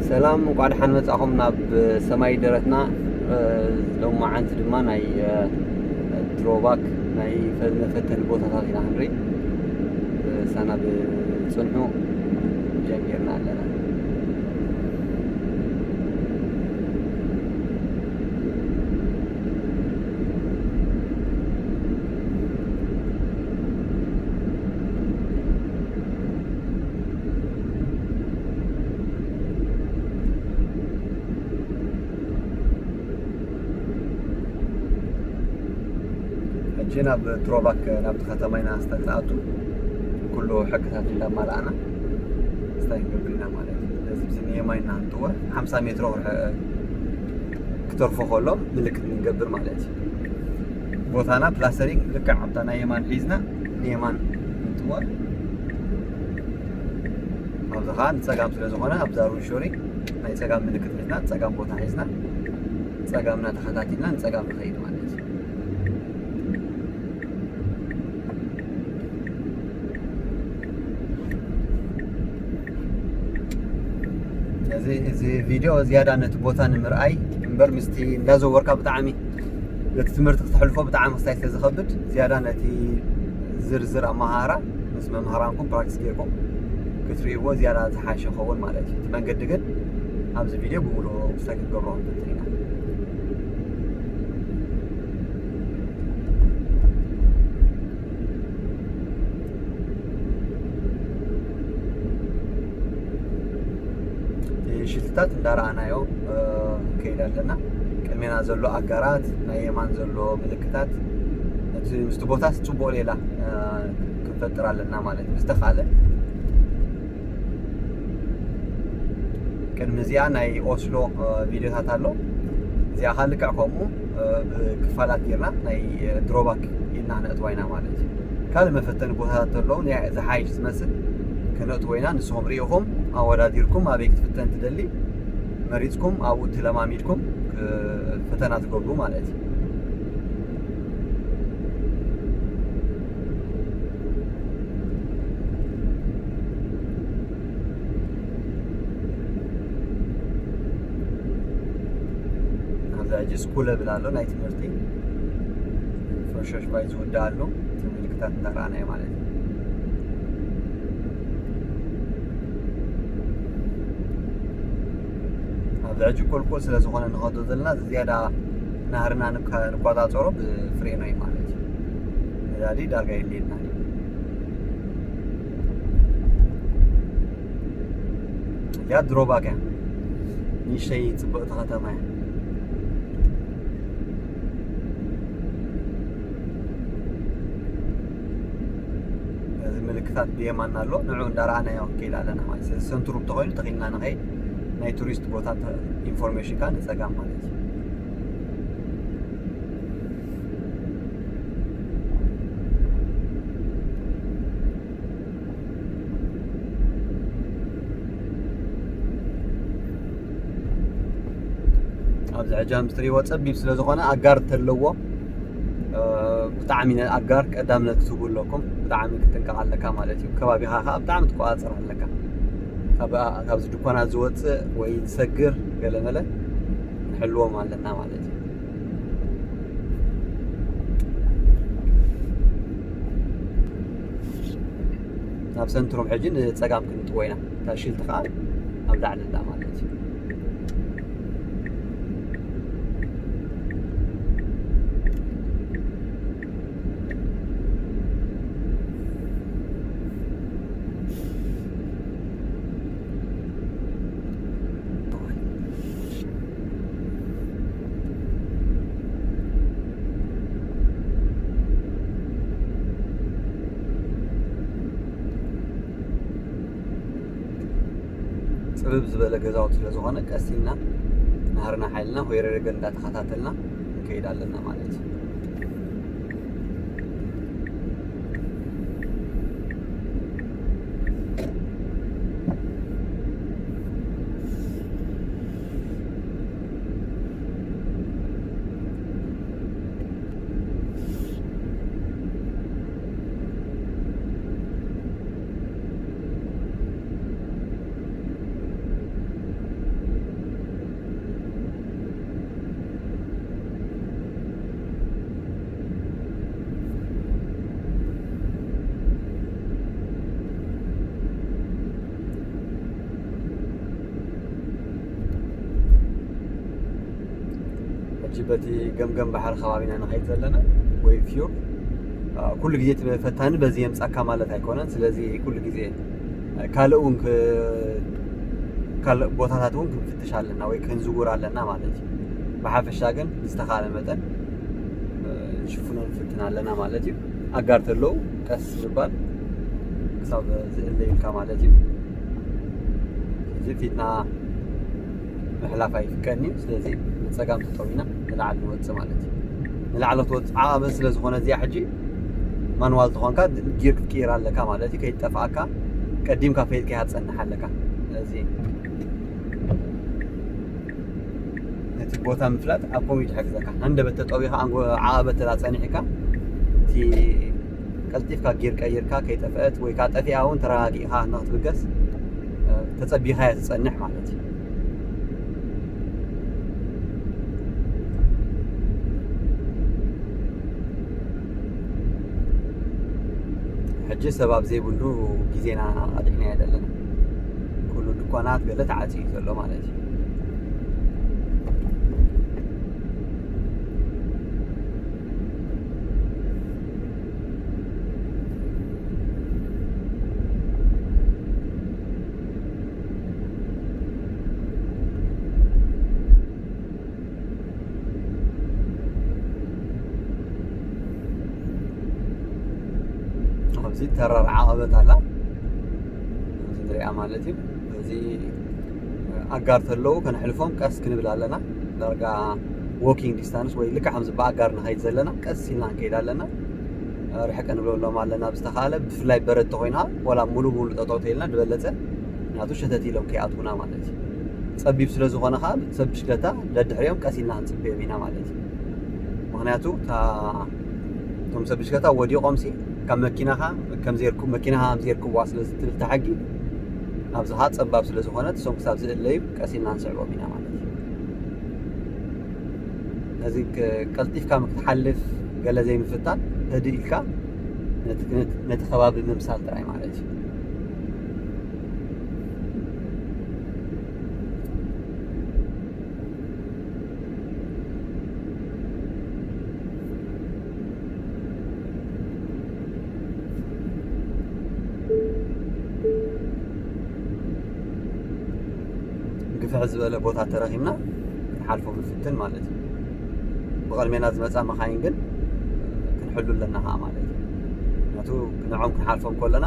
ሰላም፣ እንኳዕ ደሓን መጻኹም ናብ ሰማይ ደረትና። እ፣ ሎማዓንቲ ድማ ናይ፣ እ፣ ድሮባክ ናይ ፈ-፣ መፈተኒ ቦታታት ኢና ክንርኢ። እ፣ ሳና ብጽንሑ ጀሚርና ኣለና። ሕጂ ናብ ትሮባክ፣ ናብቲ ከተማ ኢና ስታክ ንኣቱ። ኩሉ ሕግታት እንዳማልኣና ስታይ ክንገብር ኢና ማለት እዩ። ስለዚ ብዚ ንየማይና እንትወ ሓምሳ ሜትሮ ክርሐ-፣ ክተርፎ ከሎ ምልክት ንገብር ማለት እዩ። ቦታና ፕላስተሪንግ ልክዕ ኣብታ ናይ የማን ሒዝና ንየማን እንትወ፣ ኣብዚ ኸዓ ንጸጋም ስለ ዝኾነ ኣብዛ ሩንሾሪ ናይ ጸጋም ምልክት ሒዝና፣ ጸጋም ቦታ ሒዝና፣ ጸጋምና ተኸታቲልና ንጸጋም ንኸይድ ማለት እዩ። እዚ፣ እዚ ቪድዮ ዝያዳ ነቲ ቦታ ንምርኣይ እምበር ምስቲ እንዳዘወርካ ብጣዕሚ ነቲ ትምህርቲ ክተሕልፎ ብጣዕሚ ክስታይ ስለ ዝኸብድ ዝያዳ ነቲ ዝርዝር ኣመሃህራ ምስ መምህራንኩም ፕራክቲስ ጌርኩም ክትርእይዎ ዝያዳ ዝሓሸ ክኸውን ማለት እዩ። እቲ መንገዲ ግን ኣብዚ ቪድዮ ብምሉኡ ክስታይ ክንገብሮ ክንፍትን ኢና። እቲ ሽልትታት እንዳረኣናዮ፣ እ፣ ንከይድ ኣለና። ቅድሜና ዘሎ ኣጋራት፣ ናይ የማን ዘሎ ምልክታት፣ እቲ ምስቲ ቦታስ ጽቡቕ ሌላ፣ እ፣ ክንፈጥር ኣለና ማለት እዩ። ዝተኻለ ቅድሚ እዚኣ ናይ ኦስሎ፣ እ፣ ቪድዮታት ኣሎ። እዚኣ ኸዓ ልክዕ ከምኡ፣ እ፣ ብክፋላት ጌርና ናይ፣ እ፣ ድሮባክ ኢልና ክነእትዋ ኢና ማለት እዩ። ካልእ መፈተኒ ቦታታት ተለዉ፣ ያ-፣ ዝሓይሽ ዝመስል ክነእትዎ ኢና። ንስኹም ርኢኹም ኣወዳዲርኩም ኣበይ ክትፍተን ትደሊ መሪጽኩም ኣብኡ ተለማሚድኩም፣ እ፣ ፈተና ትገብሩ ማለት እዩ። ኣብዚ ሕጂ ስኩለ ብል ኣሎ ናይ ትምህርቲ ፍረሸርስ ባይ ዝውዳእ ኣሎ። እቲ ምልክታት እንዳረኣናዮ ማለት እዩ። ኣብዚ ሕጂ ቁልቁል ስለ ዝኾነ ንኸዶ ዘለና ዝያዳ ናህርና ንካ-፣ ንቆጻጸሮ ብፍሬኖ እዩ ማለት እዩ። ነዳዲ ዳርጋ የድልየና እዩ። እዚኣ ድሮባክ እያ። ንእሽተይ ጽብቕቲ ከተማ እያ። እዚ ምልክታት ብየማንና ኣሎ። ንዑ እንዳረኣናዮ ክንከይድ ኣለና ማለት እዩ። ስለዚ ሰንትሩም እንተኾይኑ ተኺልና ንኸይድ ናይ ቱሪስት ቦታ ኢንፎርሜሽን ከኣ ንጸጋም ማለት እዩ። ኣብዚ ሕጂ ምስ ትሪእዎ ጸቢብ ስለ ዝኾነ ኣጋር ተለዎ፣ እ፣ ብጣዕሚ ነ-፣ ኣጋር ቀዳምነት ክትህቡ ኣለኩም። ብጣዕሚ ክትጥንቀቕ ኣለካ ማለት እዩ። ከባቢኻ ከኣ ብጣዕሚ ትቆጻጸር ኣለካ። ካብ፣ ካብዚ ድኳናት ዝወጽእ ወይ ዝሰግር ገለመለ ንሕልዎም ኣለና ማለት እዩ። ናብ ሰንትሩም ሕጂ ንጸጋም ክንጥዎ ኢና። እታ ሽልቲ ከኣ ኣብ ላዕሊ ኣላ ማለት እዩ። ጽብብ ዝበለ ገዛውቲ ስለ ዝኾነ ቀስ ኢልና ናህርና ሓይልና ሆይረረገ እንዳተኸታተልና ንከይድ ኣለና ማለት እዩ። በቲ ገምገም ባሕሪ ከባቢና ንኸይድ ዘለና ወይ ፊዮርድ ኩሉ ግዜ እቲ ፈታኒ በዚ የምፃካ ማለት ኣይኮነን። ስለዚ ኩሉ ግዜ ካልእ እውን ካልእ ቦታታት እውን ክንፍትሽ ኣለና ወይ ክንዝውር ኣለና ማለት እዩ። ብሓፈሻ ግን ዝተኻለ መጠን ሽፍኖ ንፍትን ኣለና ማለት እዩ። ኣጋር ተለዉ ቀስ ምባል ክሳብ ዝእለዩልካ ማለት እዩ። እዚ ፊትና ምሕላፍ ኣይፍቀድን እዩ። ስለዚ ንፀጋም ተጠዊና ንላዕሊ ንወፅእ ማለት እዩ። ንላዕሊ ትወፅእ ዓቐበት ስለ ዝኾነ እዚኣ ሕጂ ማንዋል ተኾንካ ጊር ክትቅይር ኣለካ ማለት እዩ። ከይጠፍኣካ ቀዲምካ ፈይጥካ ኢኻ ትፀንሕ ኣለካ። ስለዚ ነቲ ቦታ ምፍላጥ ኣብ ኮሚት ይሕግዘካ። ሃንደበት ተጠዊኻ ዓቐበት ተላ ፀኒሕካ እቲ ቀልጢፍካ ጊር ቀይርካ ከይጠፍአት ወይ ከዓ ጠፊኣ እውን ተረጋጊእካ ንክትብገስ ተፀቢኻ እያ ትፀንሕ ማለት እዩ። ሕጂ ሰብ ኣብ ዘይብሉ ግዜና ኣድሒና ዘለና ኩሉ ድኳናት ገለ ተዓፅዩ ዘሎ ማለት እዩ። ኣብዚ ተራር ዓቐበት ኣላ ንሪኣ ማለት እዩ። እዚ ኣጋር ተለዉ ከነሕልፎም ቀስ ክንብል ኣለና። ዳርጋ ዎኪንግ ዲስታንስ ወይ ልክዕ ከምዚ ብኣጋር ንኸይድ ዘለና ቀስ ኢልና ንከይድ ኣለና። ርሕቅ ንብለሎም ኣለና ብዝተኻለ፣ ብፍላይ በረድ ተኮይንካ ወላ ሙሉ ሙሉ ጠጠው ተይልና ዝበለፀ፣ ምክንያቱ ሸተት ኢሎም ከይኣትውና ማለት እዩ። ፀቢብ ስለ ዝኾነ ከዓ ሰብ ብሽክለታ ደድሕሪኦም ቀስ ኢልና ክንፅበዮም ኢና ማለት እዩ። ምክንያቱ እቶም ሰብ ብሽክለታ ወዲቆም ሲ ካብ መኪናኻ መኪናኻ ከምዘይርክብዋ ስለ ዝትብል ተሓጊ ኣብዚ ከዓ ፀባብ ስለ ዝኾነት እሶም ክሳብ ዝእለዩ ቀስ ኢልና ንስዕቦም ኢና ማለት እዩ። ነዚ ቀልጢፍካ ክትሓልፍ ገለ ዘይምፍታን ህድእ ኢልካ ነቲ ከባቢ ምምሳል ጥራይ ማለት እዩ። ግፍሕ ዝበለ ቦታ ተረኺብና ክንሓልፎ ክንፍትን ማለት እዩ። ብቐድሜና ዝመፃ መኻይን ግን ክንሕሉ ኣለና ከዓ ማለት እዩ። ምክንያቱ ንዖም ክንሓልፎም ከለና